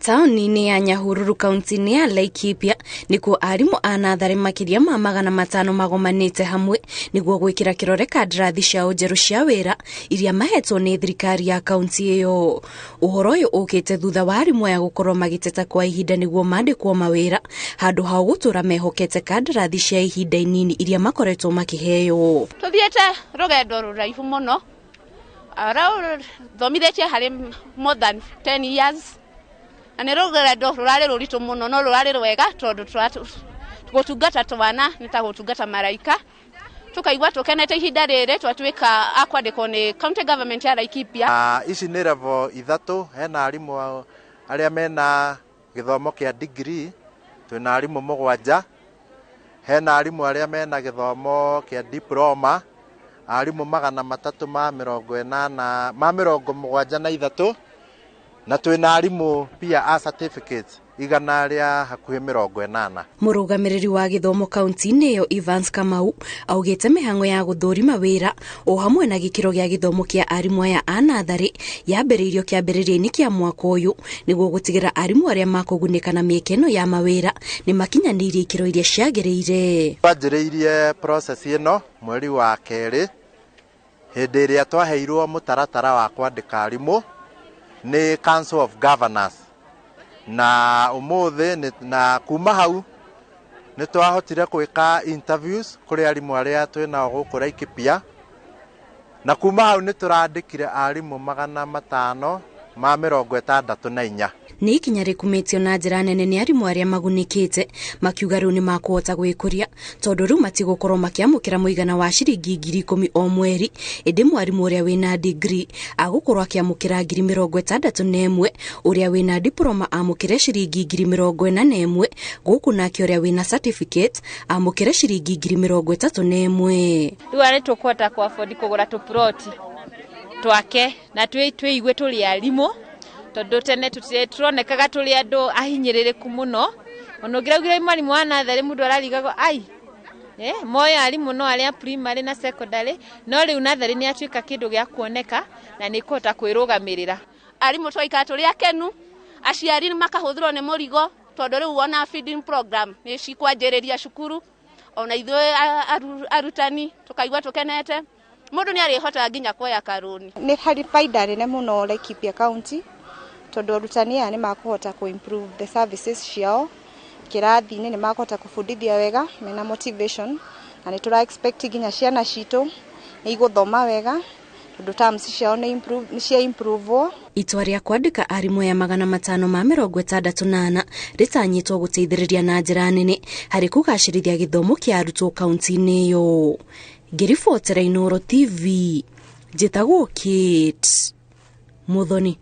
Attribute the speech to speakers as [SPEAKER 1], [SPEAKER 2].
[SPEAKER 1] Taũni-inĩ ya Nyahururu kaunti-inĩ ya Laikipia nĩkuo arimũ a natharĩ makĩria ma 500 magomanĩte hamwe nĩguo gwĩkĩra kĩrore kandarathi ciao njerũ cia wĩra iria mahetwo nĩ thirikari ya kaunti ĩyo. Ũhoro ũyũ ũkĩte thutha wa arimũ aya gũkorwo magĩteta kwa ihinda nĩguo mandĩkwo mawĩra handũ ha gũtũra mehokete kandarathi cia ihinda inini iria makoretwo makĩheo.
[SPEAKER 2] Tuthiĩte rũgendo rũraihu mũno, thomithĩtie harĩ more than 10 years. Na nĩ rũgendo rũrarĩ rũritũ mũno no rũrarĩ rwega tondũ gũtungata twana nĩ ta gũtungata maraika. Tukaigua tũkenete ihinda rĩrĩ twatuĩka a kwandĩkwo nĩ county government ya Laikipia.
[SPEAKER 3] Ici nĩ level 3, hena arimũ arĩa mena gĩthomo kĩa degree, twĩna arimũ 7, hena arimũ arĩa mena gĩthomo kĩa diploma, arimũ 380 ma 73, na twĩna arimũ pia a certificate 180.
[SPEAKER 1] Mũrũgamĩrĩri wa gĩthomo kaunti-inĩ ĩyo Evans Kamau augĩte mĩhang'o ya gũthũrima wĩra o hamwe na gĩkĩro gĩa gĩthomo kĩa arimũ aya a natharĩ yambĩrĩirio kĩambĩrĩria-inĩ kĩa mwaka ũyũ nĩguo gũtigĩra arimũ arĩa makũgunĩka na mĩeke ĩno ya mawĩra nĩ makinyanĩirie ikĩro iria ciagĩrĩire.
[SPEAKER 3] Twanjĩrĩirie process ĩno mweri wa 2 hĩndĩ ĩrĩa twaheirwo mũtaratara wa kwandĩka arimũ nĩ Council of Governors, na ũmũthĩ na kuma hau nĩ twahotire gwĩka interviews kũrĩ arimũ arĩa twĩnao gũkũ Laikipia, na kuma hau nĩ tũrandĩkire arimũ 564.
[SPEAKER 1] Nĩ ikinya rĩkumĩtio na njĩra nene nĩ arimũ arĩa magunĩkĩte makiuga rĩu nĩ makũhota gwĩkũria tondũ rĩu matigũkorwo makĩamũkĩra mũigana wa ciringi 10,000 o mweri, ĩndĩ mwarimũ ũrĩa wĩna degree agũkorwo akĩamũkĩra 61,000, ũrĩa wĩna diploma amũkĩre ciringi 41,000, gũkũ nake ũrĩa wĩna certificate amũkĩre ciringi 31,000.
[SPEAKER 4] Rĩu arĩ tũkũhota kũ afford kũgũra tũploti twake na twĩigue tũrĩ arimũ tondũ tene tũronekaga tũrĩ andũ ahinyĩrĩrĩku mũno. Ona ũngĩraugire mwarimũ wa natharĩ mũndũ ararigagwo ai moyo arimũ no arĩa primary na secondary, no rĩu natharĩ nĩ atuĩka kĩndũ gĩa kuoneka na nĩ kũhota kwĩrũgamĩrĩra.
[SPEAKER 2] Arimũ twaikara tũrĩ akenu, aciari makahũthĩrwo nĩ mũrigo tondũ rĩu ona feeding program nĩ cikwanjĩrĩria cukuru, ona ithuĩ arutani tũkaigua tũkenete. Mũndũ nĩ arĩhotaga nginya kuoya karũni.
[SPEAKER 5] Nĩ harĩ baida nene mũno Laikipia County tondũ arutani aya nĩ makũhota kũ improve the services ciao kĩrathi-inĩ, nĩ makũhota kũbundithia wega mena motivation, na nĩ tũra expect nginya ciana citũ nĩ igũthoma wega tondũ terms ciao nĩ improve, nĩ cia improve.
[SPEAKER 1] Itua rĩa kwandĩka arimũ aya 564 rĩtanyĩtwo gũteithĩrĩria na njĩra nene harĩ kũgacĩrithia gĩthomo kĩa arutwo kaunti-inĩ ĩyo. Ngĩribotera Inooro TV, njĩtagwo Kate Muthoni.